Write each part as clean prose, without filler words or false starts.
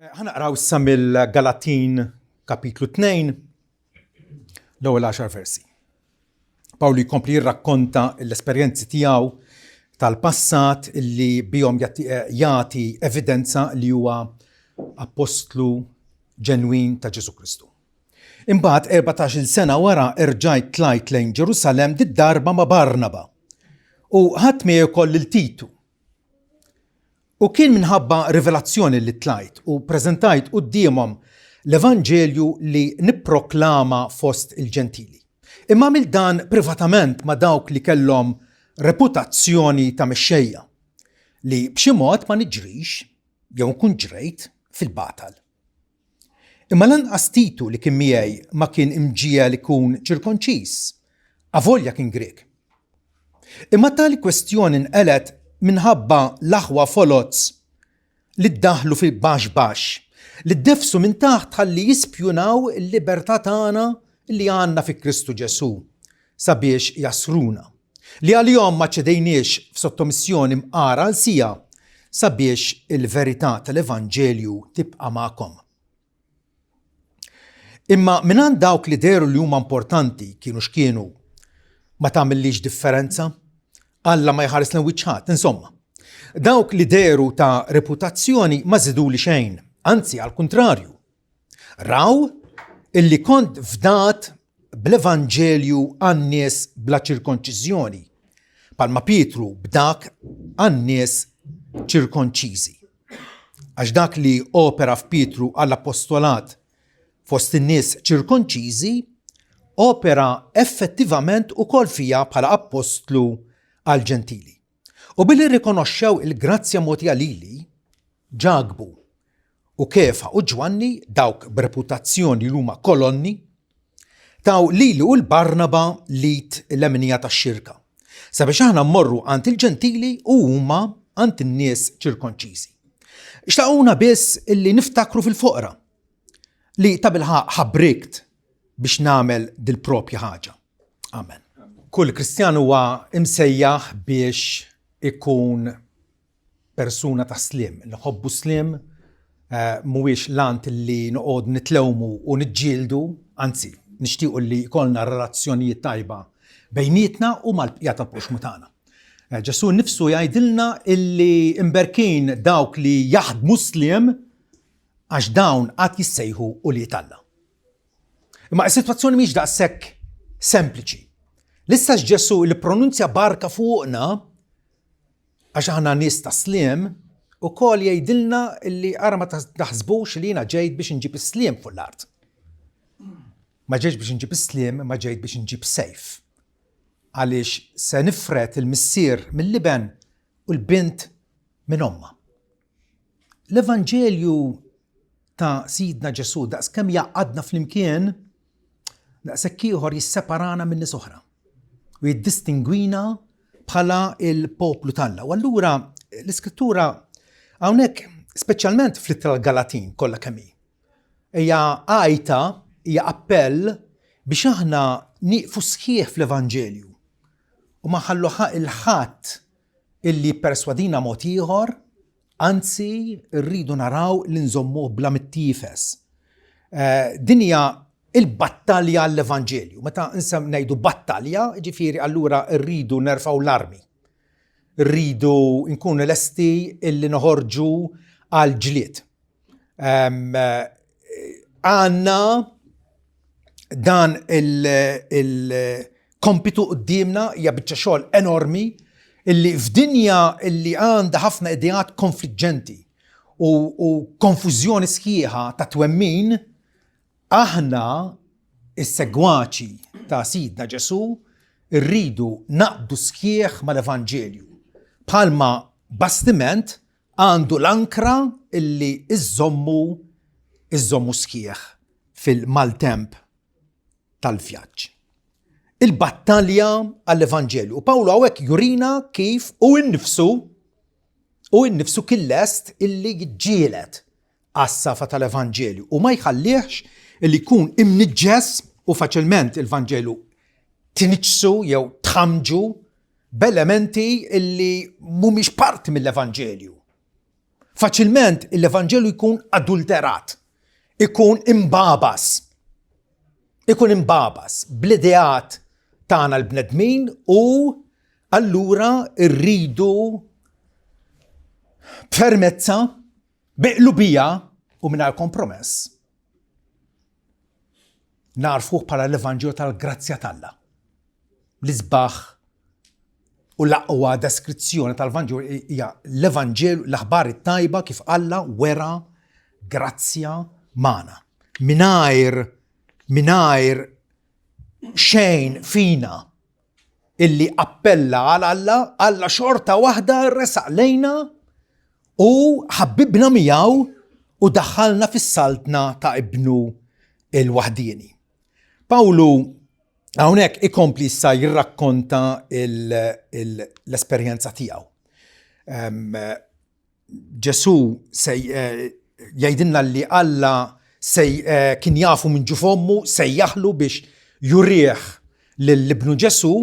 Ħa naqraw issa mill-Galatin kapitlu 2 l-ewwel għaxar versi. Pawlu jkompli jirrakkonta l-esperjenzi tiegħu tal-passat li bihom jagħti evidenza li huwa appostlu ġenwin ta' Ġesù Kristu. Imbagħad 14-il sena wara erġajt tlajt lejn Ġerusalemm did-darba ma' Barnaba u ħadt miegħi wkoll lil Titu. U kien minħabba rivelazzjoni li tlajt u ppreżentajt quddiemhom l-evanġelju li nipproklama fost il-Ġentili. Imma għamilt dan privatament ma' dawk li kellhom reputazzjoni ta' mexxejja, li b'xi mod ma niġrix, jew nkun ġrejt, fil-batal. Imma lanqas Titu li kien miegħi ma kien imġiegħel ikun ċirkonċiż, avolja kien Grieg. Imma tali kwestjoni nqelgħet minħabba l-aħwa foloz li ddaħħlu fi baxx baxx, li ddeffsu minn taħt ħalli jispjunaw il-libertà tagħna li għandna fi Kristu Ġesù sabiex jasruna, li għalihom ma ċedejniex f'sottomissjoni mqar għal siegħa sabiex il-verità tal-evanġelju tibqa' magħkom. Imma mingħand dawk li dehru li huma importanti, kienu x'kienu, ma tagħmillix differenza. Alla ma jħares lejn wiċċ ħadd, insomma. Dawk li dehru ta' reputazzjoni ma żiduli xejn, anzi għall-kuntrarju. Raw illi kont fdat bl-evanġelju għan-nies bla ċirkonċiżjoni, bħalma Pietru b'dak għan-nies ċirkonċiżi. Għax dak li opera f'Pietru għall-apostolat fost in-nies ċirkonċiżi, opera effettivament ukoll fija bħala appostlu għall-Ġentili. U billi rrikonoxxew il-grazzja mogħtija lili, Ġakbu u Kefa u Ġwanni, dawk b'reputazzjoni li huma kolonni, taw lili u 'l Barnaba l-id il-leminija tax-xirka, sabiex aħna mmorru għand il-Ġentili u huma għand in-nies ċirkonċiżi. Xtaquna biss illi niftakru fil-foqra, li tabilħaqq ħabrikt biex nagħmel dil-propja ħaġa. Amen. Kull Kristjan huwa imsejjaħ biex ikun persuna ta' sliem, nħobbu sliem, eh, mhuwiex lant li noqogħdu nitlewmu u niġġieldu, anzi, nixtiequ li jkollna relazzjonijiet tajba bejnietna u mal-bqija tal-proxmu tagħna. Eh, Ġesu nifsu jgħidilna illi imberkin dawk li jaħdmu sliem għax dawn għad jissejħu u li Alla. Imma s-sitwazzjoni mhix daqshekk sempliċi. L-istess Ġesu li pronunzja barka fuqna għax aħna nies ta' sliem, ukoll jgħidilna li ara ma taħsbux li jiena ġejt biex inġib is-sliem fuq l-art. Ma ġejtx biex inġib is-sliem, ma ġejt biex inġib sejf. Għaliex se nifred il-missier mill-iben u l-bint minn ommha. L-Evanġelju ta' Sidna Ġesù daqskemm jgħaqqadna flimkien, daqshekk ieħor jisseparana minn nies oħra u jiddistingwina bħala il-poplu t'Alla. U allura l-Iskrittura hawnhekk speċjalment fl-ittra Galatin kollha kemm hi. Hija għajta, hija appell biex aħna nieqfu sħiħ fl-Evanġelju u ma nħallu il-ħadd illi jipperswadina mod ieħor, anzi rridu naraw li nżommuh bla mittiefes. Eh, din hija il-battalja għall-Evanġelju. Meta nsem ngħidu battalja, ġifieri allura rridu nerfgħu l-armi. Rridu nkunu lesti illi noħorġu għal ġlied. Għanna dan il-kompitu quddiemna hija biċċa xogħol enormi illi f'dinja illi għandha ħafna ideat konfliġġenti u, u konfużjoni sħiħa ta' twemmin, aħna is-segwaċi ta' Sidna Ġesù rridu naqbdu sħiħ mal-Evanġelju. Bħalma bastiment Għandu l-ankra illi iżżommu iżżommu sħiħ fil-maltemp tal-vjaġġ. Il-battalja għall-Evanġelju. U Pawlu hawnhekk jurina kif hu nnifsu hu nnifsu kien lest illi jiġġieled għas-safa tal-Evanġelju u ma jħallihx illi jkun imniġġes u faċilment il-Vanġelu tniġġsu jew tħammġu b'elementi illi mhumiex parti mill-Evanġelju. Faċilment l-Evanġelju jkun adulterat, ikun imbabas. Ikun imbabas bl-ideat tagħna l-bnedmin u allura rridu b'fermezza, bi qlubija u mingħajr kompromess narfuh bħala l-Evanġelju tal-grazzja t'Alla. L-isbaħ u l-aqwa deskrizzjoni tal-Vanġelu hija l-Evanġelu, l-aħbar it-tajba kif Alla wera grazzja magħna. Mingħajr mingħajr xejn fina illi appella għal Alla, Alla xorta waħda resaq lejna u ħabbibna miegħu u daħħalna fis-saltna ta' ibnu il-waħdieni. Pawlu hawnhekk ikompli issa jirrakkonta l-esperjenza tiegħu. Ġesù se eh, jgħidilna li Alla se eh, kien jafu minn ġuf ommu sejjaħlu biex jurih lil ibnu Ġesù,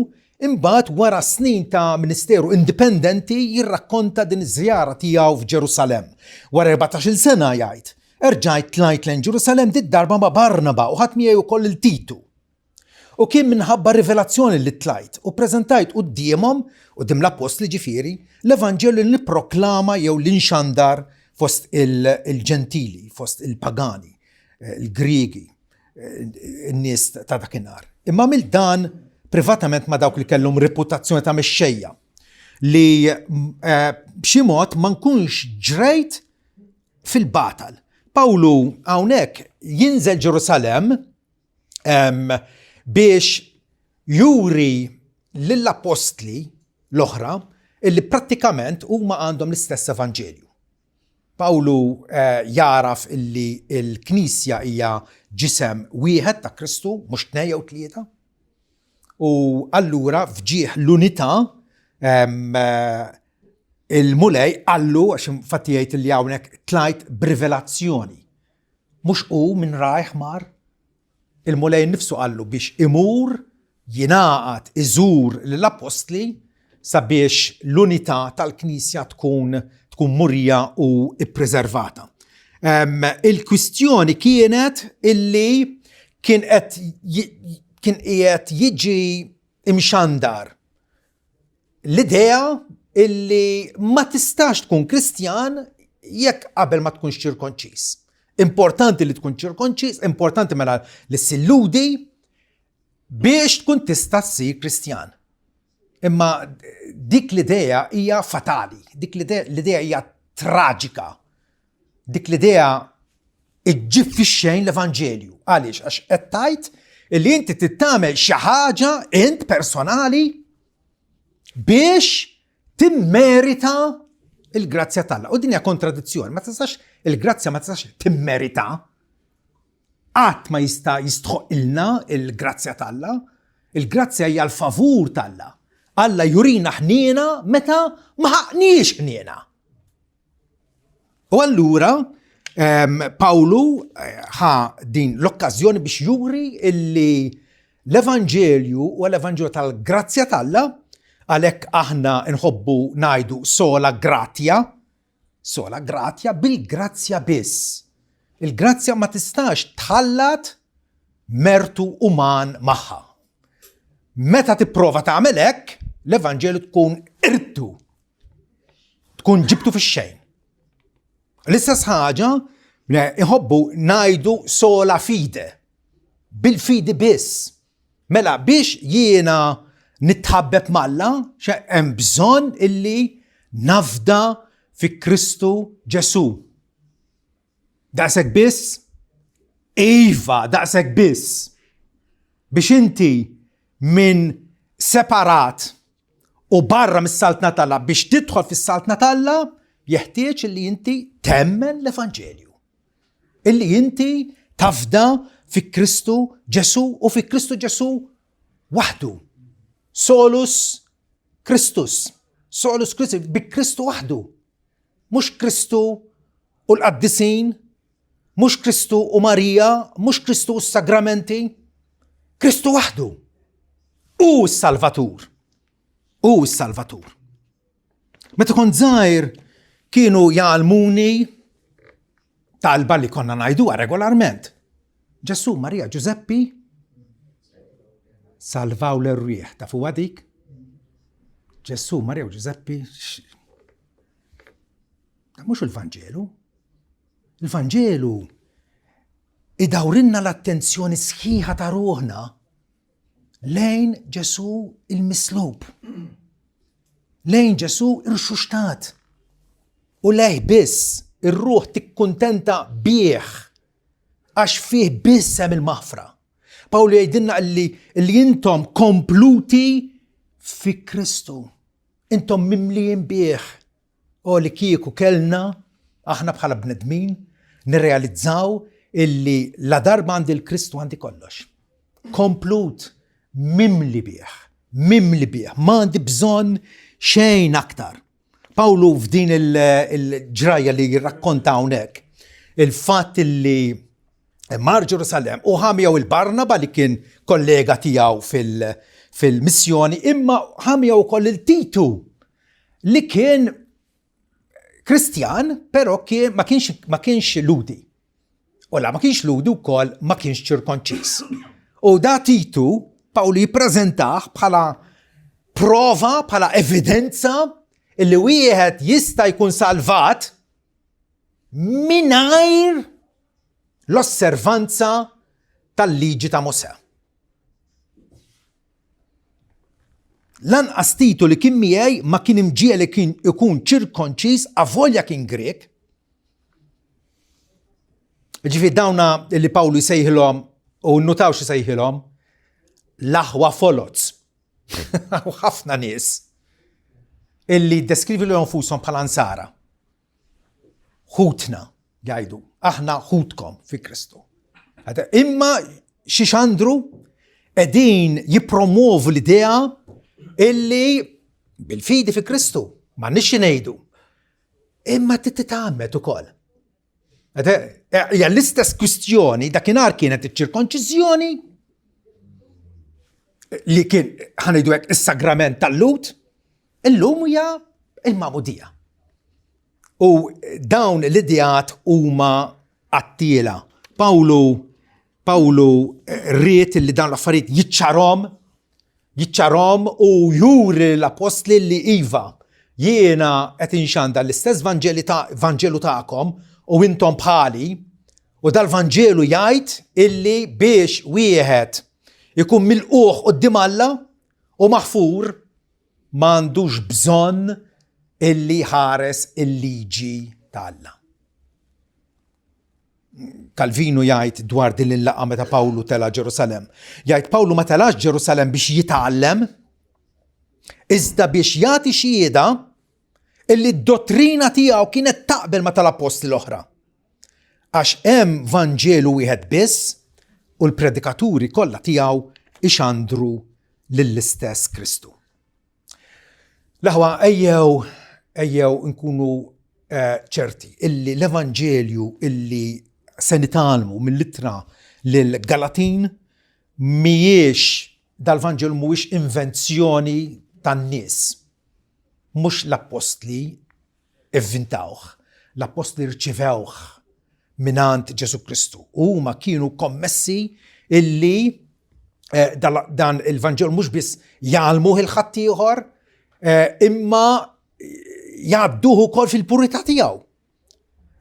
imbagħad wara snin ta' ministeru indipendenti jirrakkonta din iż-żjara tiegħu f'Ġerusalemm. Wara 14-il sena jgħid, Erġajt tlajt lejn Ġerusalemm did-darba ma' Barnaba u ħadt miegħi wkoll lil Titu. U kien minħabba rivelazzjoni li tlajt u ppreżentajt quddiemhom, quddiem l-appostli ġifieri, l-evanġelju li nipproklama jew li nxandar fost il-Ġentili, fost il-pagani, il-Griegi, in-nies ta' dakinhar. Imma għamilt dan privatament ma' dawk li kellhom reputazzjoni ta' mexxejja li eh, b'xi mod ma nkunx ġrejt fil-batal. Pawlu hawnhekk jinżel Ġerusalemm biex juri lill-appostli l-oħra illi prattikament huma għandhom l-istess evanġelju. Pawlu eh, jaraf illi l-Knisja hija ġisem wieħed ta' Kristu, mhux tnej jew tlieta. U allura fġieħ l-unità eh, il-Mulej qallu, għax infatti jgħid li hawnhekk tlajt b'rivelazzjoni. Mhux hu minn rajh mar. Il-Mulej nnifsu qallu biex imur jingħaqad iżur lill-appostli sabiex l-unità tal-Knisja tkun tkun murija u ppreservata. Il-kwistjoni kienet illi kien qed kien qiegħed jiġi imxandar l-idea illi ma tistax tkun Kristjan jekk qabel ma tkunx ċirkonċiż. Importanti li tkun ċirkonċiż, importanti mela li silludi biex tkun tista' ssir Kristjan. Imma dik l-idea hija fatali, dik l-idea hija traġika. Dik l-idea iġġib fix-xejn l-Evanġelju. Għaliex? Għax qed tgħid li inti tittamel xi ħaġa int personali biex timmerita il-grazzja t'Alla. U din hija kontradizzjoni, ma tistax il-grazzja ma tistax timmerita. Qatt ma jista' jistħoqilna il-grazzja t'Alla. Il-grazzja hija l-favur t'Alla. Alla jurina ħniena meta ma ħaqniex ħniena. U allura Pawlu eh, ħa din l-okkażjoni biex juri illi l-Evanġelju u l-Evanġelju tal-grazzja t'Alla għalhekk aħna nħobbu ngħidu sola gratia, sola gratia bil-grazzja biss. Il-grazzja ma tistax tħallat mertu uman magħha. Meta tipprova tagħmel hekk, l-Evanġelju tkun irtu Tkun ġibtu fix-xejn. L-istess ħaġa iħobbu ngħidu sola fide. Bil-fidi biss. Mela biex jiena nitħabbeb m'Alla, hemm bżonn illi nafda fi Kristu Ġesu. Daqshekk biss? Iva, daqshekk biss. Biex inti minn separat u barra mis-saltna t'Alla biex tidħol fis-saltna t'Alla jeħtieġ illi inti temmen l-Evanġelju. Illi inti tafda fi Kristu Ġesu u fi Kristu Ġesu waħdu. Solus Christus. Solus Christus, bi Kristu waħdu. Mhux Kristu u l-qaddisin, mhux Kristu u Marija, mhux Kristu u s-sagramenti. Kristu waħdu. Hu s-Salvatur. Hu s-Salvatur. Meta kont żgħir, kienu jgħallmuni talba li konna ngħiduha regolarment. Ġesù, Marija, Ġużeppi salvaw l-erwieħ. Tafuha dik? Ġesù, Marija u Ġużeppi Mhux il-Vanġelu. Il-Vanġelu idawrinna l-attenzjoni sħiħa ta' ruħna lejn Ġesù il-mislub. Lejn Ġesù irxuxtat. U lejh biss ir-ruħ tikkuntenta bih għax fih biss hemm il-maħfra. Pawlu jgħidilna li, li intom kompluti fi Kristu. Intom mimlijin bih. O li kieku kellna, aħna bħala bnedmin, nirrealizzaw illi la darba għandi l-Kristu għandi kollox. Komplut, mimli bih, mimli bih, ma għandi bżonn xejn aktar. Pawlu f'din il-ġrajja li jirrakkonta hawnhekk, il-fatt illi mar Ġerusalemm u ħa miegħu il-Barnaba li kien kollega tiegħu fil-missjoni, imma ħa miegħu wkoll il-Titu li kien Kristjan, però kien ma kienx ma kienx Lhudi. U la ma kienx Lhudi wkoll ma kienx ċirkonċiż. U da Titu Pawlu jippreżentah bħala prova, bħala evidenza illi wieħed jista' jkun salvat mingħajr l-osservanza tal-liġi ta' Mosè. Lanqas Titu li kien miegħi ma kien imġiegħel kien ikun ċirkonċiż avolja kien Grek. Ġifi dawna li Pawlu jsejħilhom u nnutaw xi sejħilhom l-aħwa foloz. U ħafna nies illi deskrivi l nfushom bħala nsara. Ħutna, jgħidu, aħna ħutkom fi Kristu. Imma xi xandru qegħdin jippromovu l-idea illi bil-fidi fi Kristu ma nix ngħidu. Imma titgħammed ukoll. Hija l-istess kwistjoni dakinhar kienet iċ-ċirkonċiżjoni li kien ħanejdu hekk is-sagrament tal-lut, illum hija il-magħmudija. U dawn l-ideat huma qattiela. Pawlu Pawlu ried li dawn l-affarijiet jiċċarhom, jiċċarhom u juri l-apostli li iva, jiena qed inxandar l-istess Vanġeli ta' Vanġelu tagħkom u intom bħali, u dal-Vanġelu jgħid illi biex wieħed ikun milqugħ quddiem Alla u maħfur m'għandux bżonn illi jħares il-liġi ta' Alla. Kalvinu jgħid dwar din il-laqgħa meta Pawlu tela' Ġerusalemm. Jgħid Pawlu ma telax Ġerusalemm biex jitgħallem, iżda biex jagħti xhieda illi d-dottrina tiegħu kienet taqbel ma tal-appostli l-oħra. Għax hemm Vanġelu wieħed biss u l-predikaturi kollha tiegħu ixandru lill-istess Kristu. L-aħwa ejjew ejjew nkunu eh, ċerti illi l-Evanġelju illi se nitgħallmu mill-ittra lil Galatin mhijiex dal-Vanġelu mhuwiex invenzjoni tan-nies. Mhux l-appostli ivvintawh, l-appostli rċivewh mingħand Ġesù Kristu. U huma kienu kommessi illi eh, dan il-Vanġelu mhux biss jgħallmuh il-ħaddieħor, eh, imma jgħadduh ukoll fil-purità tiegħu.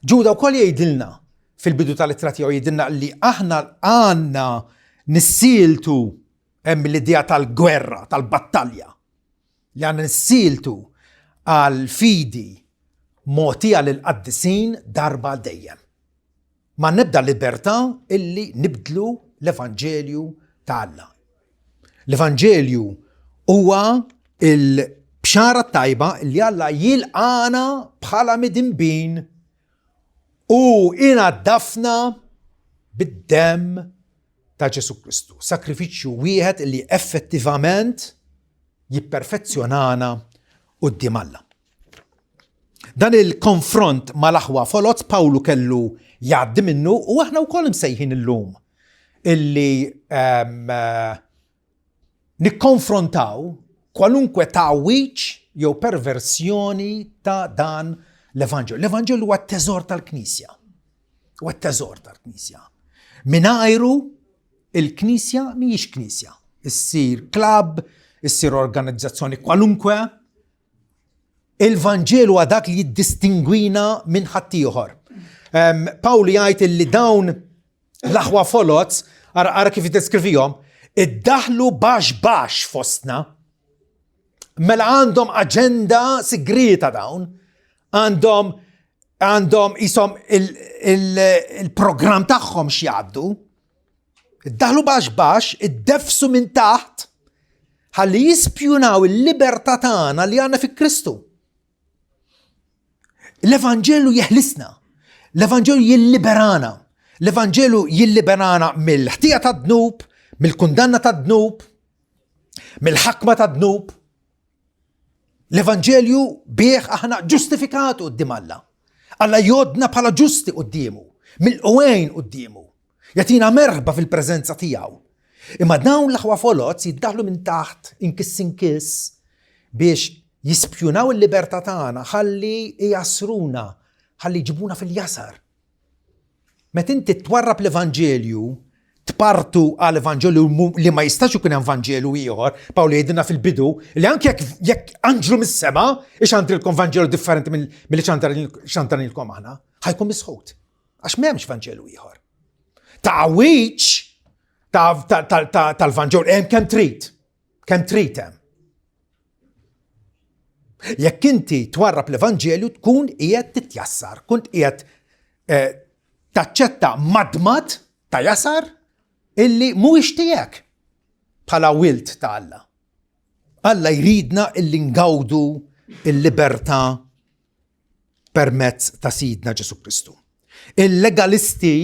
Ġuda wkoll jgħidilna fil-bidu tal-ittra tiegħu jgħidilna li aħna għandna nissieltu hemm l-idea tal-gwerra, tal-battalja. Li għandna nissieltu għal fidi mogħtija lill-qaddisin darba għal dejjem. Ma nibda libertà illi nibdlu l-Evanġelju ta' Alla. L-Evanġelju huwa il-bxara tajba li Alla jilqana bħala midinbin u inaddafna bid-demm ta' Ġesù Kristu, sakrifiċċju wieħed li effettivament jipperfezzjonana quddiem Alla. Dan il-konfront mal-aħwa foloz Pawlu kellu jgħaddi minnu u aħna wkoll imsejħin illum illi um, nikkonfrontaw kwalunkwe tgħawwiġ jew perversjoni ta' dan l-Evanġelu. L-Evanġelu huwa t-teżor tal-Knisja. Huwa t-teżor tal-Knisja. Mingħajru il-Knisja mhijiex Knisja. Issir klabb, issir organizzazzjoni kwalunkwe. Il-Vanġelu huwa dak li jiddistingwina minn ħaddieħor. Pawlu jgħid li dawn l-aħwa foloz, ara, ara kif jiddeskrivihom, iddaħlu baxx baxx fostna. Mela għandhom aġenda sigrieta dawn, għandhom għandhom jisom il-programm tagħhom x'jgħaddu. Iddaħlu baxx baxx, iddefsu minn taħt, ħalli jispjunaw il-libertà tagħna li għandna fi Kristu. L-Evanġelu jeħlisna, l-Evanġelu jilliberana, l-Evanġelu jilliberana mill-ħtija tad-dnub, mill-kundanna tad-dnub, mill-ħakma tad-dnub. L-Evanġelju bih aħna ġustifikati quddiem Alla. Alla jodna bħala ġusti quddiemu, mill-qwejn quddiemu. Jagħtina merħba fil-preżenza tiegħu. Imma dawn l-aħwa foloz jiddaħlu minn taħt inkiss inkiss biex jispjunaw il-libertà tagħna ħalli jasruna, ħalli jġibuna fil-jasar. Meta inti twarrab l-Evanġelju, tpartu għal Evanġelju li ma jistax ikun hemm Vanġelu ieħor, Pawlu jgħidilna fil-bidu li anke jekk jekk anġlu mis-sema ixandrilkom Vanġelu differenti milli xandarnilkom aħna, ħajkun misħut. Għax m'hemmx Vanġelu ieħor. Ta'wiċ tal-Vanġelu hemm kemm trid. Kemm trid hemm. Jekk inti twarrab l-Evanġelju tkun qiegħed titjassar, kunt qiegħed eh, taċċetta madmad ta' jasar illi mhuwiex tiegħek bħala wild ta' Alla. Alla jridna illi ngawdu il-libertà permezz ta' Sidna Ġesu Kristu. Il-legalisti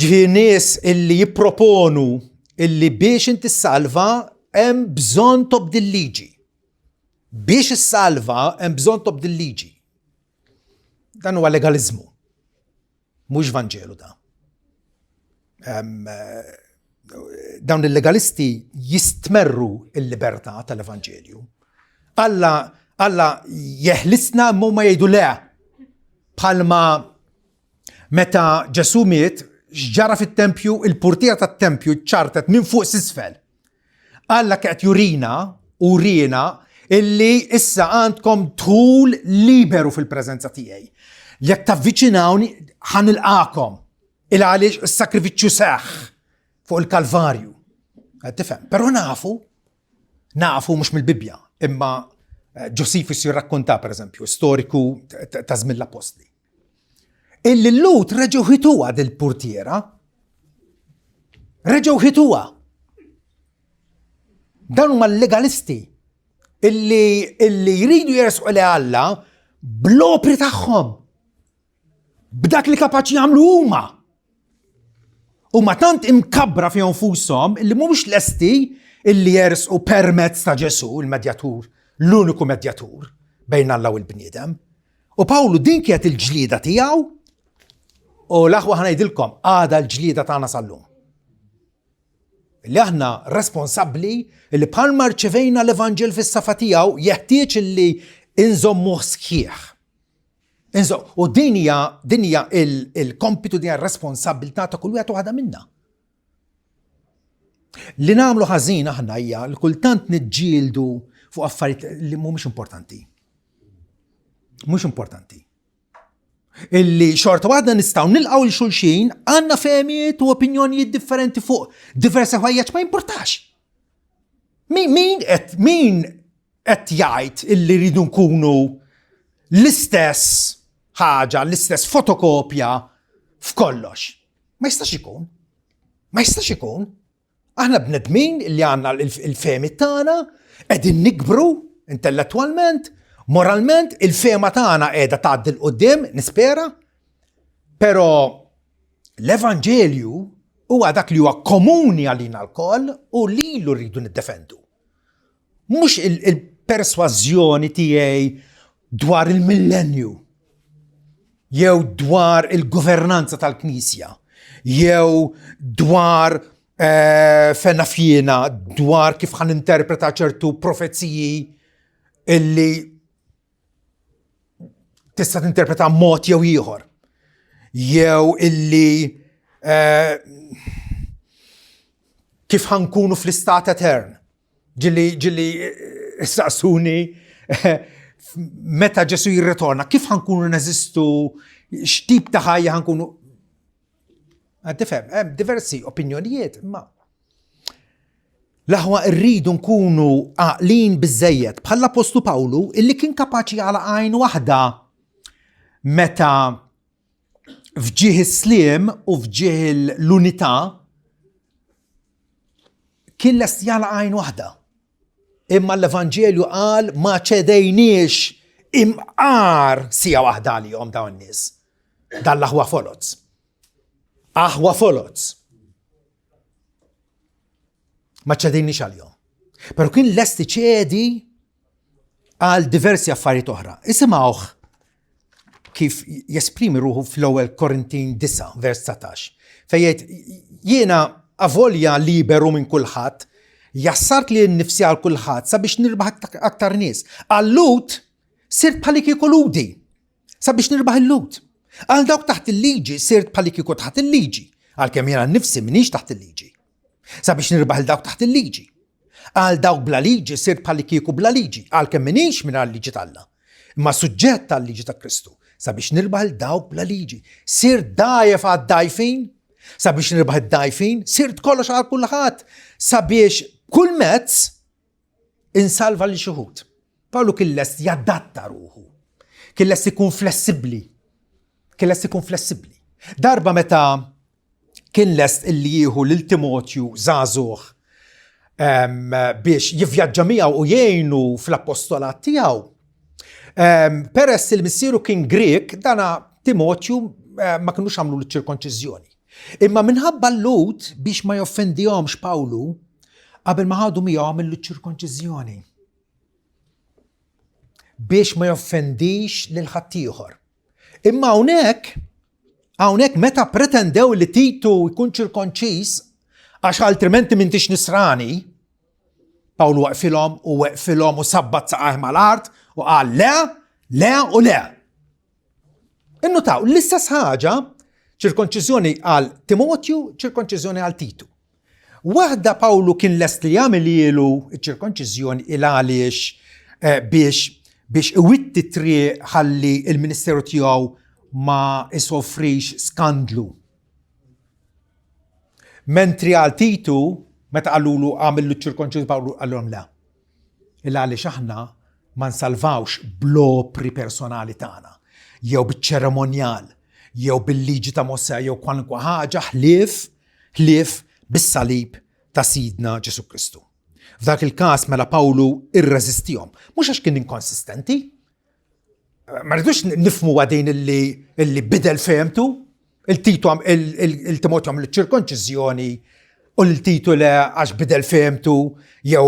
ġifieri nies illi jipproponu illi biex inti salva hemm bżonn tobdi l-liġi. Biex issalva hemm bżonn tobdi l-liġi. Dan huwa legaliżmu. Mhux Vanġelu da. Dawn il-legalisti jistmerru il-libertà tal-Evanġelju. Alla Alla jeħlisna imma huma jgħidu le. Bħalma meta Ġesu miet, x'ġara fit-tempju, il-purtiera tat-tempju ċartet minn fuq s'isfel. Alla qed jurina u rina illi issa għandkom dħul liberu fil-preżenza tiegħi. Jekk tavviċinawni ħa nilqakom. Il għaliex is-sakrifiċċju seħħ fuq il-Kalvarju. Qed tifhem? Però nafu, nafu mhux mill-Bibbja, imma eh, Josephus jirrakkonta pereżempju, storiku ta' żmien l-Appostli. Illi l-Lut reġgħu ħituha dil-purtiera. Reġgħu ħituha. Dan huma l-legalisti illi, illi jridu jersqu li Alla bl-opri tagħhom. B'dak li kapaċi jagħmlu huma. Huma tant imkabbra fihom fushom illi mhumiex lesti illi jersqu permezz ta' Ġesu, il-medjatur, l-uniku medjatur bejn Alla u l-bniedem. U Pawlu din kienet il-ġlieda tiegħu u l-aħwa ħanajdilkom għada l-ġlieda tagħna sal-lum. Li aħna responsabbli li bħalma rċevejna l-Evanġel fis-safa tiegħu jeħtieġ li inżommuh sħiħ. U din hija din hija il-kompitu din hija r-responsabilità ta' kull wieħed u waħda minna. Li nagħmlu ħażin aħna hija li kultant niġġieldu fuq affarijiet li mhumiex importanti. Mhux importanti. Illi xorta waħda nistgħu nilqgħu l xulxin għandna fehmiet u opinjonijiet differenti fuq diversi ħwejjeġ ma jimpurtax. Min min qed min qed jgħid illi rridu nkunu l-istess ħaġa, l-istess fotokopja f'kollox. Ma jistax ikun. Ma jistax ikun. Aħna bnedmin li għandna il-fehmiet tagħna, qegħdin nikbru intellettwalment, moralment, il-fehma tagħna qiegħda tgħaddi 'l quddiem, nispera. Però l-Evanġelju huwa dak li huwa komuni għalina lkoll u lilu rridu niddefendu. Mhux il-persważjoni tiegħi dwar il-millenju jew dwar il-governanza tal-Knisja jew dwar eh, fena fjena dwar kif ħan interpreta ċertu profeziji illi tista' tinterpreta mod jew ieħor. Jew illi eh, kif ħankunu fl-istat etern. Ġilli ġilli eh, saqsuni eh, meta Ġesu jirritorna, kif ħankunu neżistu, x'tip ta' ħajja ħankunu. Tifhem, hemm diversi opinjonijiet, imma l-aħwa rridu nkunu għaqlin biżejjed bħall-Apostlu Pawlu illi kien kapaċi għala għajn waħda meta f'ġieħ is-sliem u f'ġieħ l-unità kien lest jagħlaq għajn waħda. Imma l-Evanġelju qal ma ċedejniex imqar sija waħda għalihom dawn nies. Dan l-aħwa foloz. Aħwa foloz. Ma ċedejniex għalihom. Pero kien lest iċedi għal diversi affarijiet oħra. Isimgħuh kif jesprimi ruħu fl-ewwel Korintin 9 vers 19. Fejn jiena avolja liberu minn kulħadd, jassart li nnifsi għal kulħadd sabiex nirbaħ aktar nies. Għal-Lut sirt bħali kieku ludi sabiex nirbaħ il-Lut. Għal dawk taħt il-liġi sirt bħali kieku taħt il-liġi, għalkemm jiena nnifsi minix taħt il-liġi. Sabiex nirbaħ il dawk taħt il-liġi. Għal dawk bla liġi sirt bħalli kieku bla liġi, għalkemm minix mingħajr liġi t'Alla, imma suġġett għal-liġi ta' Kristu, sabiex nirbaħ il dawk bla liġi. Sirt dgħajef għad-dgħajfin, sabiex nirbaħ id-dgħajfin, sirt kollox għal kulħadd, sabiex kull mezz insalva lil xi wħud. Pawlu kien lest jadatta ruħu. Kien lest ikun flessibbli. Kien lest ikun flessibbli. Darba meta kien lest illi jieħu lil Timotju żagħżugħ biex jivvjaġġa miegħu u jgħinu fl-appostolat tiegħu. Peress il missieru kien Grek, dana Timotju ma kinux għamlu l-ċirkonċiżjoni. Imma minħabba l-Lhud biex ma joffendihomx Pawlu, qabel ma ħadu miegħu għamillu ċirkonċiżjoni. Biex ma joffendix lil ħaddieħor. Imma hawnhekk Hawnhekk meta pretendew li Titu jkun ċirkonċiż għax altrimenti m'intix nisrani, Pawlu waqfilhom u weqfilhom u sabbat saqajh mal-art u qal le, le u le. Innutaw, l-istess ħaġa, ċirkonċiżjoni għal Timotju, ċirkonċiżjoni għal Titu. Waħda Pawlu kien lest li jagħmilielu ċ-ċirkonċiżjoni il għaliex eh, biex biex iwitti triq ħalli il-ministeru tiegħu ma isofrix skandlu. Mentri għal Titu, meta qalulu għamillu ċirkonċiżjoni Pawlu qalhom le. Il għaliex aħna ma nsalvawx bl-opri personali tagħna, jew biċ-ċeremonjal, jew bil-liġi ta' Mosè jew kwalunkwe ħaġa ħlief ħlief bis-salib ta' Sidna Ġesù Kristu. F'dak il-każ mela Pawlu irreżistihom, mhux għax kien inkonsistenti, ma rridux nifmu għadin illi, illi bidel fehmtu, il-Titu il-Timotju għamlu ċirkonċiżjoni u l-Titu le għax bidel fehmtu jew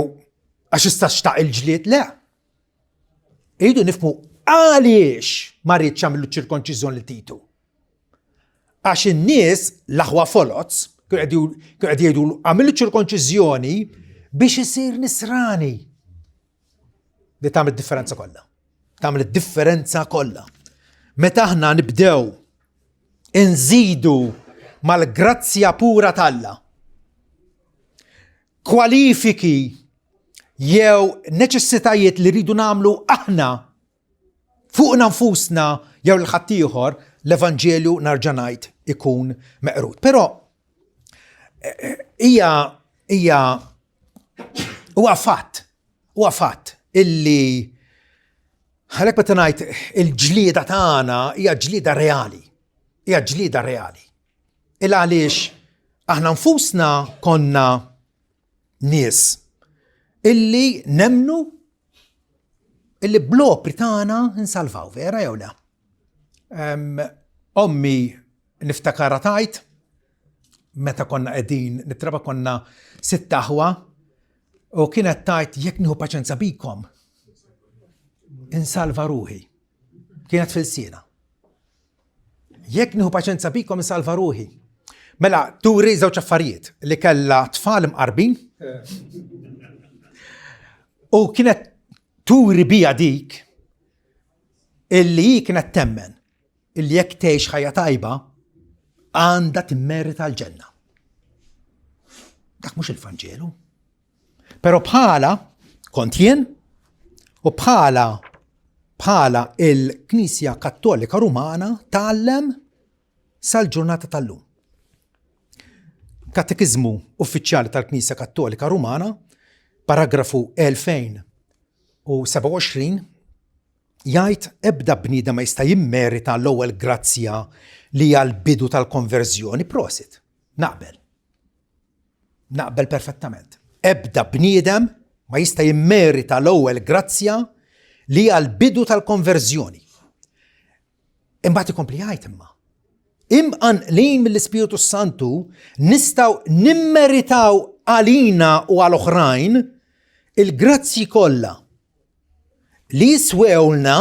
għax issa xtaq il-ġlied, le. Irridu nifmu għaliex ma rridx għamlu ċirkonċiżjoni l Titu. Għax in-nies l-aħwa foloz kienu qed jgħidu għamlu ċirkonċiżjoni biex isir nisrani. Li tagħmel differenza kollha. Tagħmel differenza kollha. Meta aħna nibdew inżidu mal-grazzja pura t'Alla kwalifiki jew neċessitajiet li rridu nagħmlu aħna fuqna nfusna jew l-ħaddieħor, l-Evanġelju narġa' ngħid ikun meqrud. Però eh, eh, hija hija huwa fatt, huwa fatt illi għalhekk meta ngħid il-ġlieda tagħna hija ġlieda reali. Hija ġlieda reali. Il għaliex aħna nfusna konna nies illi nemnu illi bl-opri tagħna nsalvaw, vera jew le? Ommi niftakara tajt, meta konna qegħdin nitraba konna sitt aħwa u kienet tajt jekk nieħu paċenza bikom insalva ruħi. Kienet fil-sina. Jekk nieħu paċenza bikom insalva ruħi. Mela, turi żewġ affarijiet li kellha tfal imqarbin u kienet turi bija dik Illi hi kienet temmen illi jekk tgħix ħajja tajba għandha timmerita l-ġenna. Dak mhux il-Vanġelu. Però bħala kont jien u bħala bħala il-Knisja Kattolika Rumana tgħallem sal-ġurnata tal-lum. Katekiżmu Uffiċjali tal-Knisja Kattolika Rumana, paragrafu 2027, jgħid ebda bniedem ma jista' jimmerita l-ewwel grazzja li hija l-bidu tal-konverżjoni. Prosit. Naqbel. Naqbel perfettament. Ebda bniedem ma jista' jimmerita l-ewwel grazzja li hija l-bidu tal-konverżjoni. Imbagħad ikompli jgħid imma. Imqanqlin mill-Ispirtu Santu nistgħu nimmeritaw għalina u għal oħrajn il-grazzji kollha li jiswewlna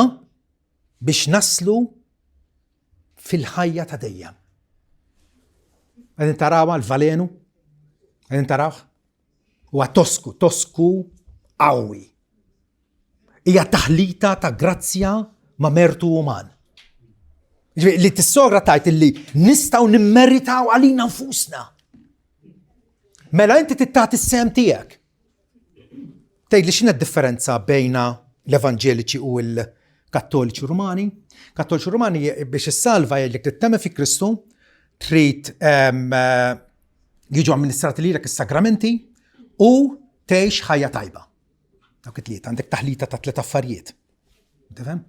biex naslu fil-ħajja ta' dejjem. Għedin tarawa l-valenu? Għedin tarawh? Huwa tosku, tosku qawwi. Hija taħlita ta' grazzja ma' mertu uman. Li tissogra tajt illi nistgħu nimmeritaw għalina nfusna. Mela inti tittat is-sem tiegħek. Tgħid li x'inha d-differenza bejna l-Evanġeliċi u l-Kattoliċi Rumani? Kattoliċi Rumani biex issalva jgħidlek trid temmen fi Kristu, trid ehm, jiġu amministrati lilek is-sagramenti u tgħix ħajja tajba. Dawk it-tlieta għandek taħlita ta' tliet affarijiet. Tifhem?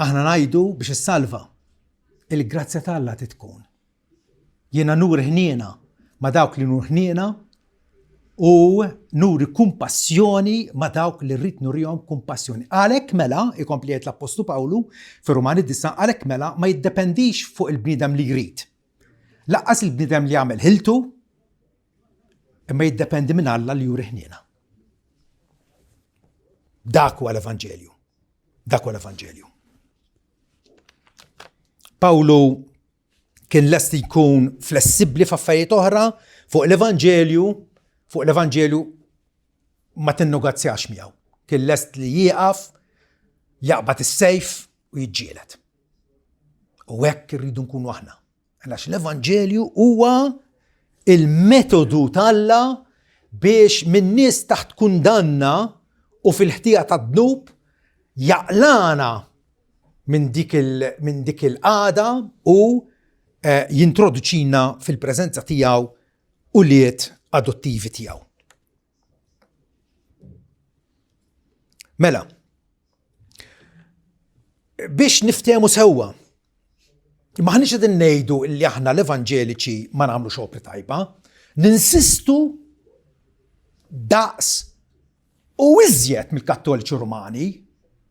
Aħna ngħidu biex issalva il-grazzja t'Alla tkun. Jiena nuri ħniena ma' dawk li nur ħniena u nuri kumpassjoni ma' dawk li rrid nurihom kumpassjoni. Għalhekk mela, ikompli jgħid l-Appostlu Pawlu fir-Rumani 9, għalhekk mela ma jiddependix fuq il-bniedem li jrid. Laqqas il-bniedem li jagħmel ħiltu, imma jiddependi minn Alla li juri ħniena. Dak huwa l-Evanġelju. Dak huwa l-Evanġelju. Pawlu kien lest jkun flessibbli f'affarijiet oħra fuq l-Evanġelju, fuq l-Evanġelju ma tinnogazzjax miegħu. Kien lest li jieqaf, jaqbad is-sejf u jiġġieled. U hekk irridu nkunu aħna. Għax l-Evanġelju huwa il-metodu t'Alla biex minn nies taħt kundanna u fil-ħtija tad-dnub jaqlana minn dik il-qagħda u eh, jintroduċina fil-preżenza tiegħu ulied adottivi tiegħu. Mela, biex niftehmu sewwa, maħniex qegħdin ngħidu li aħna l-evanġeliċi ma nagħmlu xopri tajba, ninsistu daqs U iżjed mill-Kattoliċi Rumani,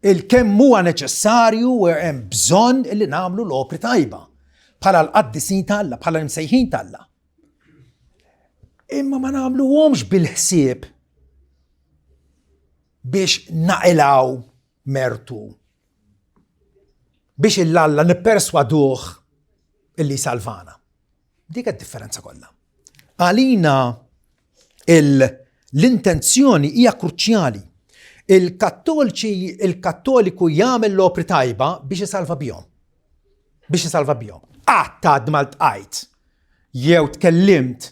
il-kemm huwa neċessarju u hemm bżonn li nagħmlu l-opri tajba bħala l-qaddisin t'Alla, bħala l-imsejħin t'Alla. Imma ma nagħmluhomx bil-ħsieb biex naqilaw mertu. Biex il-Alla nipperswaduh illi salvana. Dik id-differenza kollha. Għalina l-intenzjoni hija kruċjali. Il-kattoliċi, il-kattoliku jagħmel l-opri tajba biex isalva bihom. Biex isalva bihom. Qatt għad ma ltqajt jew tkellimt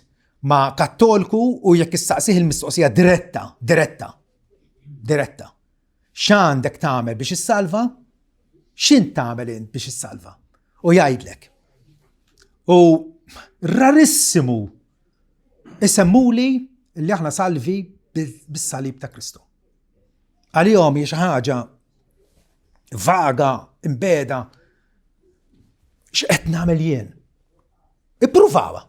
ma' kattoliku u jekk issaqsih il-mistoqsija diretta, diretta, diretta. X'għandek tagħmel biex issalva? X'int tagħmel int biex issalva? U jgħidlek. U rarissimu isemmuli li aħna salvi bis-salib ta' Kristu. Għalihom hi xi ħaġa vaga, imbeda, x'qed nagħmel jien? Ippruvawa.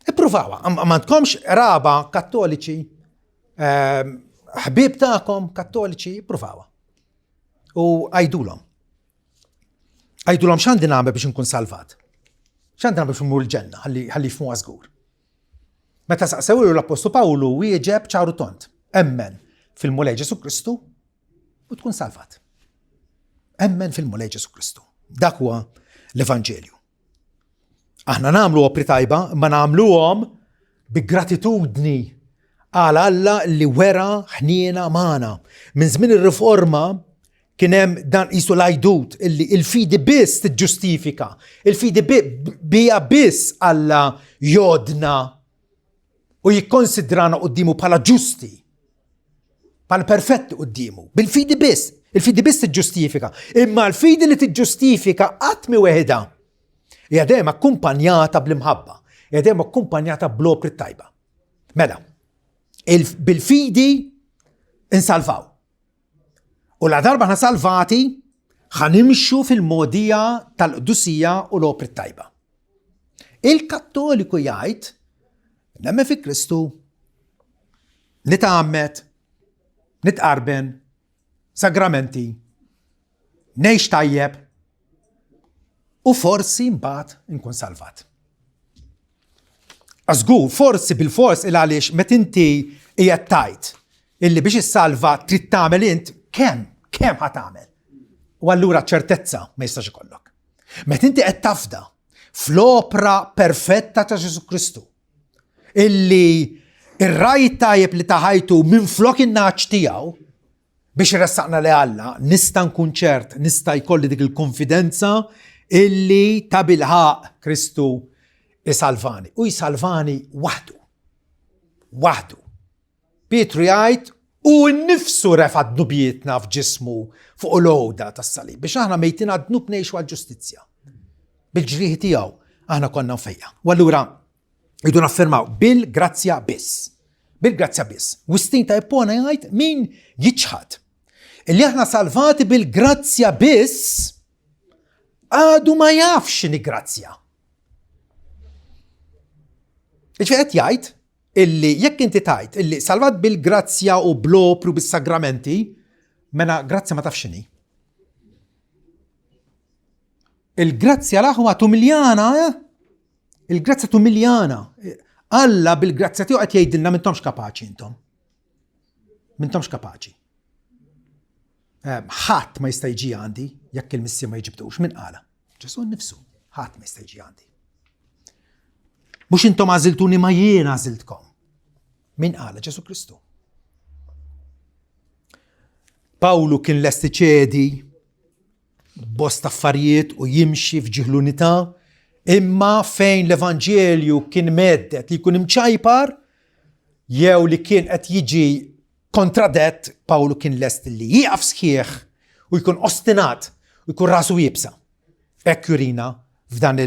Ippruvawa. M'għandkomx raba kattoliċi, ehm, ħbieb tagħkom kattoliċi, ippruvawa. U għajdulhom. Għajdulhom x'għandi nagħmel biex inkun salvat. X'għandi nagħmel biex immur l-ġenna ħalli jifhmuha żgur. Meta saqsew l-Appostlu Pawlu wieġeb ċaru tont. Emmen fil-Mulej Ġesu Kristu u tkun salvat. Emmen fil-Mulej Ġesu Kristu. Dak huwa l-Evanġelju. Aħna nagħmlu opri tajba, imma nagħmluhom bi gratitudni għal Alla li wera ħniena magħna. Minn żmien ir-riforma. Kien hemm dan qisu l-għajdut illi il-fidi biss tiġġustifika, il-fidi bija biss Alla jodna u jikkonsidrana quddiemu bħala ġusti, bħala perfetti quddiemu. Bil-fidi biss, il-fidi biss tiġġustifika. Imma l-fidi li tiġġustifika qatt mi weħidha. Hija dejjem akkumpanjata bl-imħabba, hija dejjem akkumpanjata bl-opri tajba. Mela, bil-fidi insalvaw. U la darba ħna salvati, ħanimxu fil-mogħdija tal-qdusija u l-opri tajba. Il-Kattoliku jgħid, nemmen fi Kristu, nitgħammed, nitqarben, sagramenti, ngħix tajjeb, u forsi mbagħad inkun salvat. Żgur, forsi bilfors il għaliex meta inti qiegħed tgħid illi biex issalva trid tagħmel int, kemm, kemm ħa tagħmel? U allura ċertezza ma jistax ikollok. Meta inti qed tafda fl-opra perfetta ta' Ġesu Kristu, illi ir-raj tajjeb li ta' ħajtu minn flok in-naċ tiegħu, Biex iressaqna li Alla, nista' nkun ċert, nista' jkolli dik il-konfidenza illi tabilħaqq Kristu isalvani. U jsalvani waħdu. Waħdu. Pietru jgħid u nnifsu refa' dnubietna f'ġismu fuq l-għoda tas-salib biex aħna mejtin għad-dnub ngħixu għall-ġustizzja. Bil-ġrieħi tiegħu aħna konna mfejqa. U allura Idu naffermaw bil-grazzja biss. Bil-grazzja biss. Wistin ta' Ippona jgħid min jiċħad illi aħna salvati bil-grazzja biss għadu ma jafx x'inhi grazzja. Iġifieri qed jgħid illi jekk inti tajt illi salvat bil-grazzja u bl-opru bis-sagramenti, mela grazzja ma tafx x'inhi. Il-grazzja l-aħwa tumiljana, eh? Il-grazzja tumiljana. Alla bil-grazzja tiegħu qed jgħidilna m'intomx kapaċi intom. M'intomx kapaċi. Ehm, ħadd ma jista' jiġi għandi jekk il-missier ma jiġibdux minn qala. Ġesu nnifsu, ħadd ma jista' jiġi għandi. Mhux intom għażiltuni ma jien għażiltkom. Min qala Ġesu Kristu. Pawlu kien lest iċedi bosta affarijiet u jimxi f'ġieħ l-unità, imma fejn l-Evanġelju kien mhedded li jkun imċajpar jew li kien qed jiġi kontradett, Pawlu kien lest li jieqaf sħiħ u jkun ostinat u jkun rasu iebsa. Hekk jurina f'dan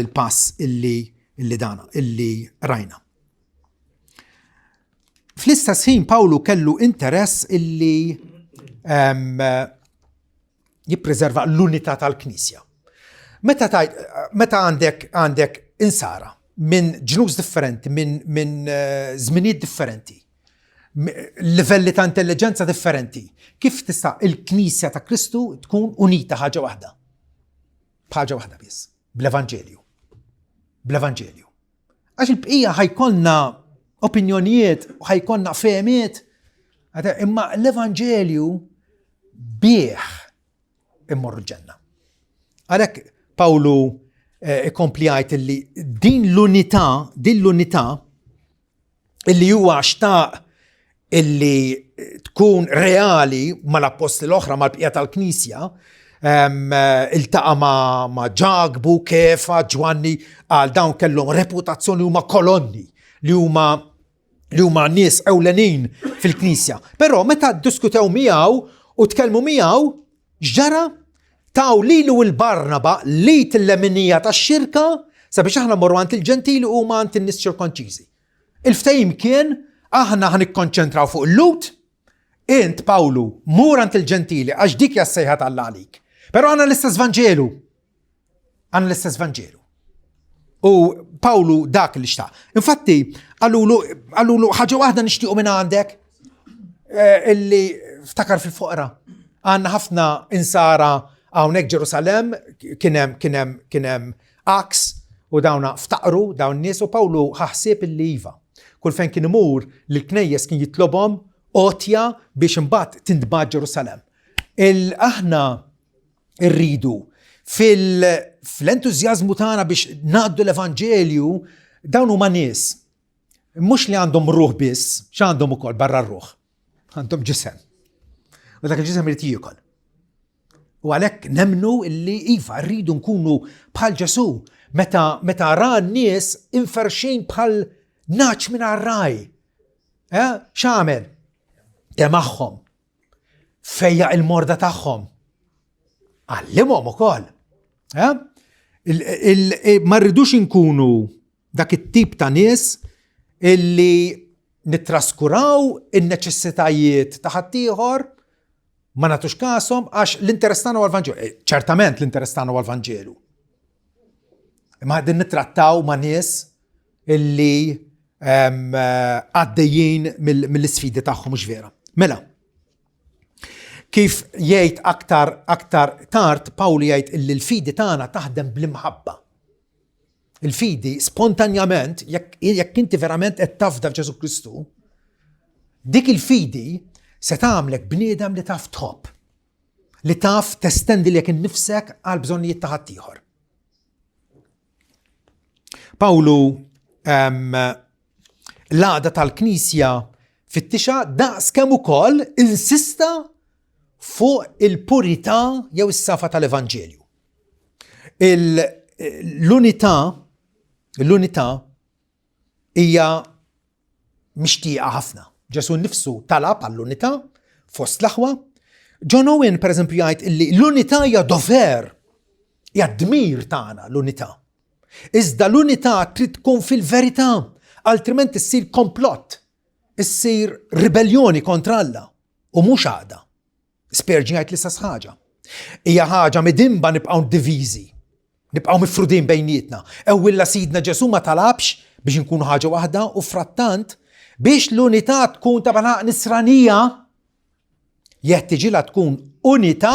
il-pass illi illi dana, illi rajna. Fl-istess ħin Pawlu kellu interess illi um, jippreserva l-unità tal-Knisja. Meta tajt, meta għandek għandek insara minn ġnus differenti, minn min, eh, żminijiet differenti, livelli ta' intelligenza differenti, kif tista' il-Knisja ta' Kristu tkun unita ħaġa waħda? B'ħaġa waħda biss, bl-Evanġelju. Bl-Evanġelju. Għax il-bqija ħajkonna opinjonijiet, ħajkonna fehmiet, imma l-Evanġelju bih immorru ġenna. Għalhekk Pawlu eh, ikompli jgħid li din l-unità, din l-unità illi huwa xtaq illi tkun reali mal-appostli l-oħra mal-bqija tal-Knisja, iltaqa' ma', ma Ġakbu, Kefa, Ġwanni, għal dawn kellhom reputazzjoni huma kolonni li huma li huma nies ewlenin fil-Knisja. Però meta ddiskutew miegħu u tkellmu miegħu, x'ġara? Taw lilu u l-Barnaba l-id il-leminija tax-xirka sabiex aħna mmorru għand il-Ġentili u huma għand in-nies ċirkonċiżi. Il-ftehim kien aħna ħa nikkonċentraw fuq il-Lhud, int Pawlu mur għand il-Ġentili għax dik hija s-sejħa t'Alla għalik. Però għandna l-istess Vanġelu. Għandna l-istess Vanġelu. U Pawlu dak li xtaq. Infatti, għallulu ħaġa waħda nixtiequ minn għandek eh, illi ftakar fil-foqra. Għandna ħafna insara hawnhekk Ġerusalemm kien hemm kien hemm kien hemm aks u dawna ftaqru dawn nies u Pawlu ħaħsieb illi iva. Kull fejn kien imur l-knejjes kien jitlobhom għotja biex imbagħad tintbagħat Ġerusalemm. Il aħna rridu fil-entużjażmu tagħna biex ngħaddu l-Evanġelju dawn huma nies mhux li għandhom ruħ biss, x'għandhom ukoll barra r-ruħ? Għandhom ġisem. U dak il-ġisem irid jiekol. U għalhekk nemmnu illi iva rridu nkunu bħal Ġesù meta meta ra n-nies imferrxin bħal nagħaġ mingħajr ragħaj. Eh? X'għamel? Temagħhom. Fejjaq il-morda tagħhom. Għallimhom ukoll. Eh? Ma rridux inkunu dak it-tip ta' nies illi nittraskuraw in-neċessitajiet ta' ħaddieħor ma nagħtux kashom għax l-interess tagħna huwa l-Vanġelu. Eh, ċertament l-interess tagħna huwa l-Vanġelu. Imma qegħdin nittrattaw ma' nies illi ehm, għaddejjin mill-isfidi tagħhom mhux vera. Mela, kif jgħid aktar aktar tard Pawlu jgħid illi l-fidi tagħna taħdem bl-imħabba. Il-fidi spontanjament, jekk inti verament qed tafda f'Ġesù Kristu, dik il-fidi se tagħmlek bniedem li taf tħobb, li taf testendi lilek innifsek għal bżonnijiet ta' ħaddieħor. Pawlu l-għada tal-Knisja fittixa daqs kemm ukoll insista fuq il-purità jew is-safa tal-Evanġelju. L-unità l-unità hija mixtieqa ħafna. Ġesù nnifsu talab għall-unità fost l-aħwa. John Owen, per eżempju, jgħid illi l-unità hija dover, hija dmir tagħna l-unità. Iżda l-unità trid tkun fil-verità, altrimenti ssir komplott, issir ribellioni kontra Alla u mhux għaqda. Spurgeon jgħid l-istess ħaġa. Hija ħaġa midinba nibqgħu diviżi, nibqgħu mifrudin bejnietna. Ewwilla Sidna Ġesù ma talabx biex inkunu ħaġa waħda u frattant biex l-unità tkun ta' balaq nisranija jeħtiġilha tkun unità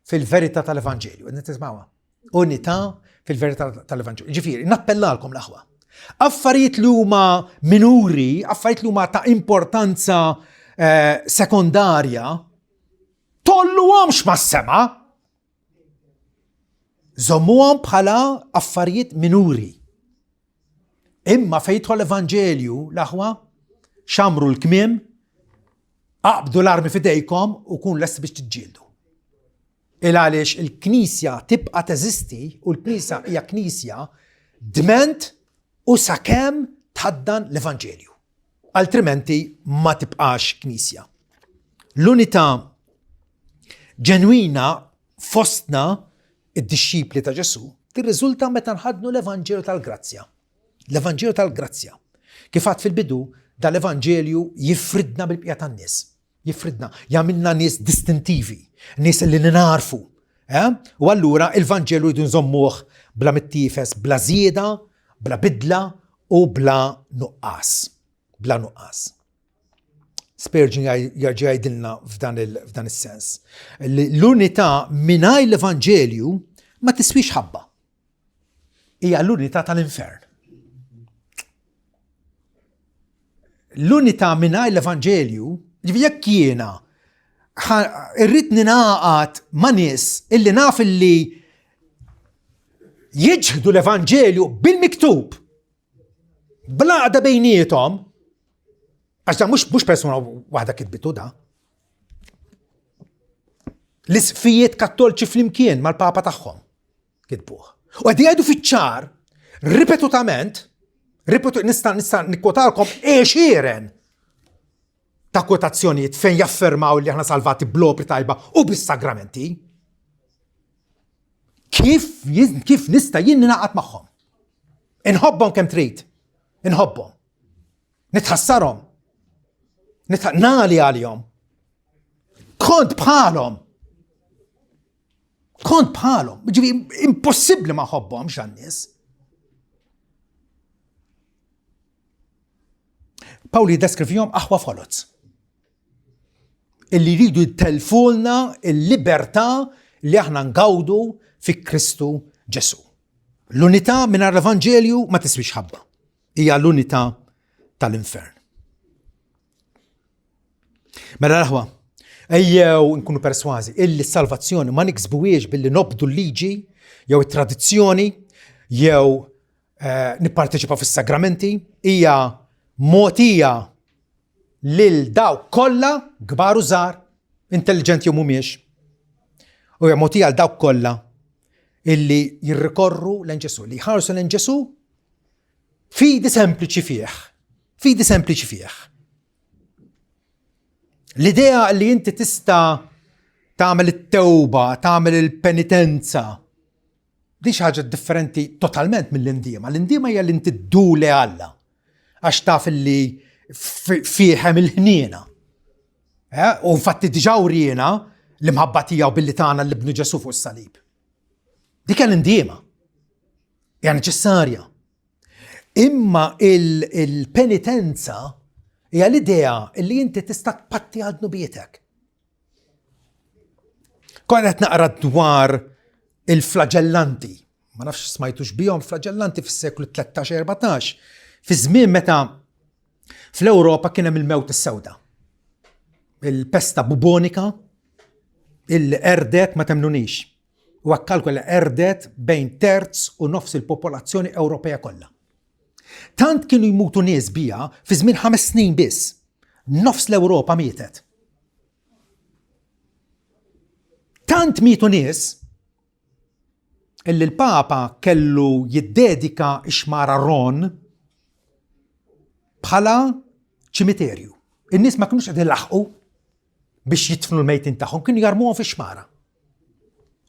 fil-verità tal-Evanġelju. Qed Unità fil-verità tal-Evanġelju. Ġifieri, nappellalkom l-aħwa. Affarijiet li huma minuri, affarijiet li huma ta' importanza eh, sekondarja, tolluhomx mas-sema. Żommuhom bħala affarijiet minuri. Imma fejn jidħol l-Evanġelju, l-aħwa, xamru l-kmiem, aqbdu l-armi fidejkom u kun lest biex tiġġieldu. Il għaliex il-Knisja tibqa' teżisti u l-Knisja hija Knisja dment u sakemm tħaddan l-Evanġelju. Altrimenti ma tibqax Knisja. L-unità ġenwina fostna id-dixxipli ta' Ġesù tirriżulta meta nħaddnu l-Evanġelju tal-grazzja. L-Evanġelju tal-grazzja. Kif għad fil-bidu, dal-Evanġelju jifridna bil-bqija tan-nies. Jifridna, jagħmilna nies distintivi, nies li ninagħrfu. Eh? U allura il-Vanġelu jridu nżommuh bla mittiefes, bla żieda, bla bidla u bla nuqqas. Bla nuqqas. Spurgeon jarġa' jgħidilna f'dan is-sens. L-unità mingħajr l-Evanġelju ma tiswix ħabba. Hija l-unità tal-infern. L-unità mingħajr l-Evanġelju, ġifieri jekk jiena irrid ninaqat ma' nies illi naf illi jiġħdu l-Evanġelju bil-miktub bl-għaqda bejniethom, għax da mhux mhux persuna waħda kitbitu da. L-isqfijiet kattolċi flimkien mal-papa tagħhom. kitbuh. U qed jgħidu fiċ-ċar, ripetutament, ripetu, nista' nista' nikkwotalkom għexieren ta' kwotazzjonijiet fejn jaffermaw li aħna salvati bl-opri tajba u bis-sagramenti. Kif, kif nista' jien ninaqat magħhom? Inħobbhom kemm trid. Inħobbhom. Nitħassarhom. Nali għalihom. Kont bħalhom. Kont bħalhom, ġifi impossibbli ma ħobbhomx dan-nies. Pawli jiddeskrivihom aħwa foloz. Illi jridu jtellfulna il-libertà li aħna ngawdu fi Kristu Ġesu. L-unità mingħajr l-Evanġelju ma tiswix ħabba. Hija l-unità tal-infern. Mela l-aħwa, ejjew nkunu persważi illi s-salvazzjoni ma niksbuhiex billi nobdu l-liġi jew it-tradizzjoni jew eh, nipparteċipaw fis-sagramenti, hija mogħtija lil dawk kollha kbar u żgħar, intelligenti jew mhumiex. U hija mogħtija għal dawk kollha illi jirrikorru lejn Ġesù, li jħarsu lejn Ġesù fidi sempliċi fih. Fidi sempliċi fih. L-idea li inti tista' tagħmel it-tewba, tagħmel il-penitenza, Di xi ħaġa differenti totalment mill-indiema. L-indiema hija li inti ddur le Alla għax taf li fih hemm il-ħniena. Eh, u infatti diġà wriena l-imħabba tiegħu billi tagħna l-ibnu Ġesu fuq is-salib. Dik hija l-indiema. Hija neċessarja. Imma il-penitenza hija l-idea li inti tista' tpatti għal dnubietek. Kont qed naqra dwar il-flagellanti. Ma nafx smajtux bihom flagellanti fis-seklu 13-14. Fi żmien meta fl-Ewropa kien hemm il-mewt is-sewda. Il-pesta bubonika il-erdet ma temnunix. U għakkalkola erdet bejn terz u nofs il-popolazzjoni Ewropea kollha. Tant kienu jmutu nies biha fi żmien ħames snin biss. Nofs l-Ewropa mietet. Tant mietu nies illi l-Papa kellu jiddedika x-xmara Ron bħala ċimiterju. In-nies ma kinux qed ilaħqu biex jidfnu l-mejtin tagħhom, kienu jarmuhom fix-xmara.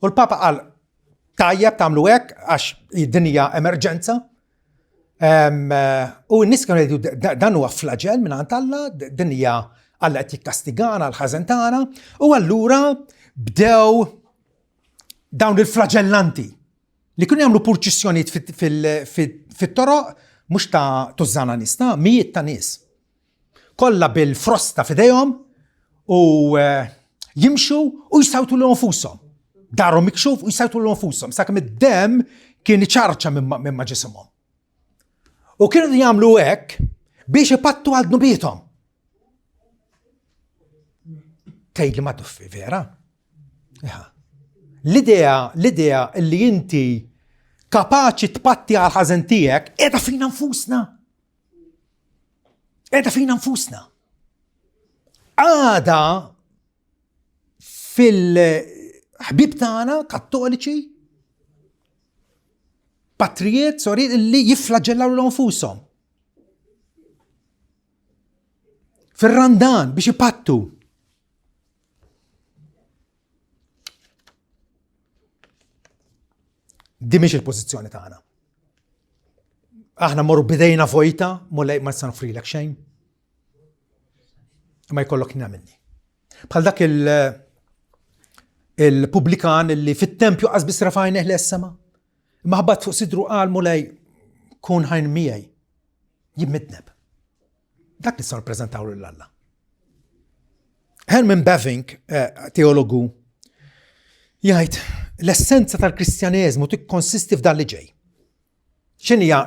U l-Papa qal tajjeb tagħmlu hekk għax din hija emerġenza. U n-nies kienu jgħidu dan huwa flagell minn għand Alla, din hija Alla qed jikkastigana l-ħażen tagħna, u allura bdew dawn il-flagellanti li kienu jagħmlu purċissjonijiet fit-toroq mhux ta' tużżana nies, ta' mijiet ta' nies. Kollha bil-frosta f'idejhom u eh, jimxu u jsawtu l nfushom. Darhom mikxuf u jsawtu l nfushom sakemm id-demm kien iċarċa minn ma' ġisimhom. U kienu jagħmlu hekk biex ipattu għal dnubiethom. Tgħidli ma tuffi vera? L-idea, l-idea li inti kapaċi tpatti għal ħażen tiegħek qiegħda fina nfusna. Qiegħda fina nfusna. Għada fil-ħbib tagħna kattoliċi patrijiet, sorry, li jifflaġellaw l-nfushom. Fir-Randan biex ipattu. Di mhix il-pożizzjoni tagħna. Aħna morru bidejna vojta, mulej ma nista' nofrilek xejn. Ma jkollok minni. Bħal dak il- il-pubblikan li fit-tempju qas biss rafajneh l-sema. Imma ħabat fuq sidru qal mulej kun ħajn miegħi. Jien midneb. Dak nistgħu nippreżentaw lil Alla. Herman Bavinck, eh, teologu, jgħid l-essenza tal-Kristjaneżmu tikkonsisti f'dan li ġej. X'inhija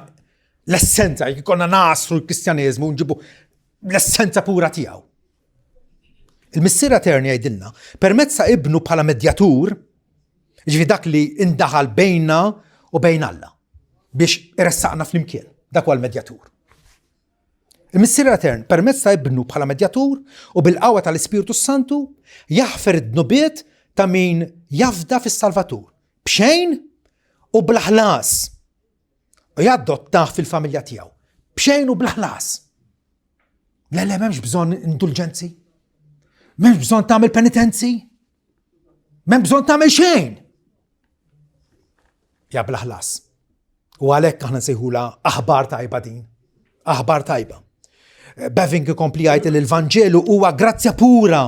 l-essenza, jekk konna nasru l-Kristjaneżmu nġibu l-essenza pura tiegħu. Il-Missier Etern jgħidilna, permezz ta' ibnu bħala medjatur, ġifi dak li indaħal bejna u bejn Alla biex iressaqna flimkien, dak huwa l-medjatur. Il-Missier Etern, permezz ta' Ibnu bħala medjatur u bil-qawwa tal-Ispirtu s-Santu, jaħfer id-dnubiet ta' min jafda fis-Salvatur, b'xejn u bla ħlas, u jaddottah fil-familja tiegħu, b'xejn u bla ħlas. Le, le, m'hemmx bżonn indulġenzi. M'hemmx bżonn tagħmel penitenzi. M'hemm bżonn tagħmel xejn. Ja bla ħlas. U għalhekk aħna nsejħula aħbar tajba din. Aħbar tajba. Beving ikompli jgħid li l-Vanġelu huwa grazzja pura,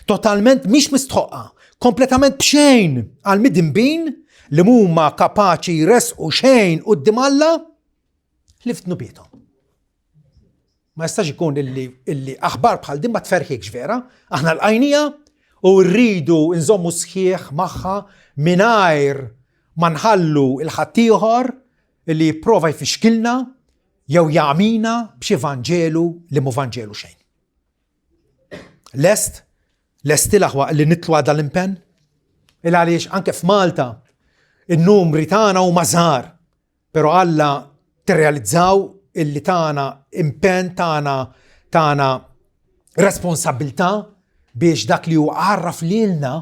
totalment mhix mistħoqqa, kompletament b'xejn għal midinbin li mhuma kapaċi jresqu xejn quddiem Alla li f'dnubiethom. Ma jistax ikun illi, illi aħbar bħal din ma tferħikx vera, aħna l-qajnija u rridu nżommu sħiħ magħha mingħajr ma nħallu il-ħaddieħor illi jipprova jfixkilna jew jagħmina b'xi vanġelu li mhu vanġelu xejn. Lest, lesti l-aħwa li nitlu għal dal-impenn? Il għaliex anke f'Malta in-numri tagħna huma żgħar Però Alla tirrealizzaw illi tagħna impenn tagħna tagħna responsabilità biex dak li hu għarraf lilna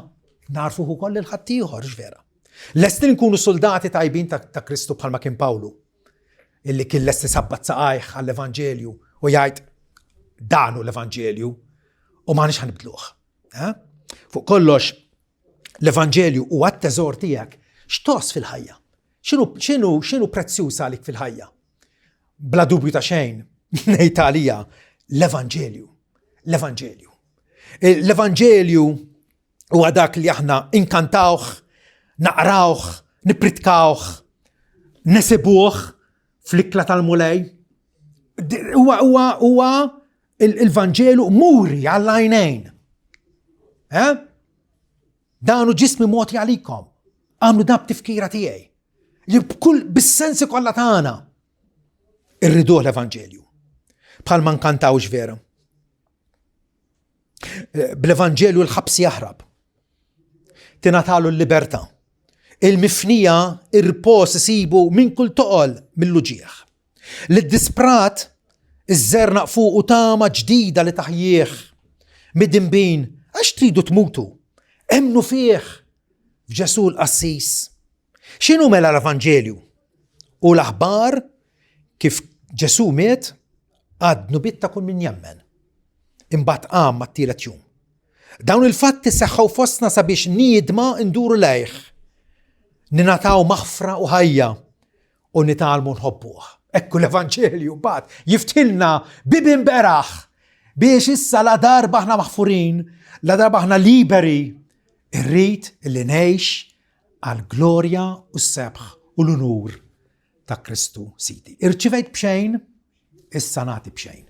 Narfuh ukoll lil ħaddieħor, vera. Lesti nkunu soldati tajbin ta' Kristu bħalma kien Pawlu, illi kien lesti sabbat saqajh għall-Evanġelju u jgħid dan hu l-Evanġelju u m'aħniex ħanibdluh. Eh? Fuq kollox, l-Evanġelju huwa t-teżor tiegħek x'tos fil-ħajja. X'inhu x'inhu x'inhu prezzjuż għalik fil-ħajja? Bla dubju ta' xejn, ngħid għalija l-Evanġelju. L-Evanġelju. L-Evanġelju huwa dak li aħna inkantawh, naqrawh, nipritkawh, nesibuh fl-ikla tal-Mulej. Huwa huwa huwa il-Vanġelu muri għall-għajnejn. Eh? Dan hu ġismi mogħti għalikom. Għamlu dan b'tifkira tiegħi. Li b'kull bis-sensi kollha tagħna irriduh l-Evanġelju. Bħal ma nkantawx vera. Eh, bl-Evanġelju l-ħabs jaħrab. Tingħatalu l-libertà. Il-mifnija ir-rpos isibu minn kull toqol mill-uġieħ. Lid-disprat iżżernaq fuqu tama ġdida li taħjih. Midinbin, għax tridu tmutu? Emmnu fih, f'Ġesù l-qassis. X'inhu mela l-Evanġelju? Hu l-aħbar kif Ġesù miet għad-dnubiet ta' kull min jemmen. Imbagħad qam mat-tielet jum. Dawn il-fatti seħħew fostna sabiex niedma nduru lejh. Ninataw maħfra u ħajja u nitgħallmu nħobbuh. Ekku l-Evanġelju mbagħad jiftħilna bibien beraħ biex issa la darba aħna maħfurin, la darba aħna liberi, irrid li ngħix għall-glorja u s-sebħ u l-unur ta' Kristu Sidi. Irċivejt b'xejn, issa nagħti b'xejn.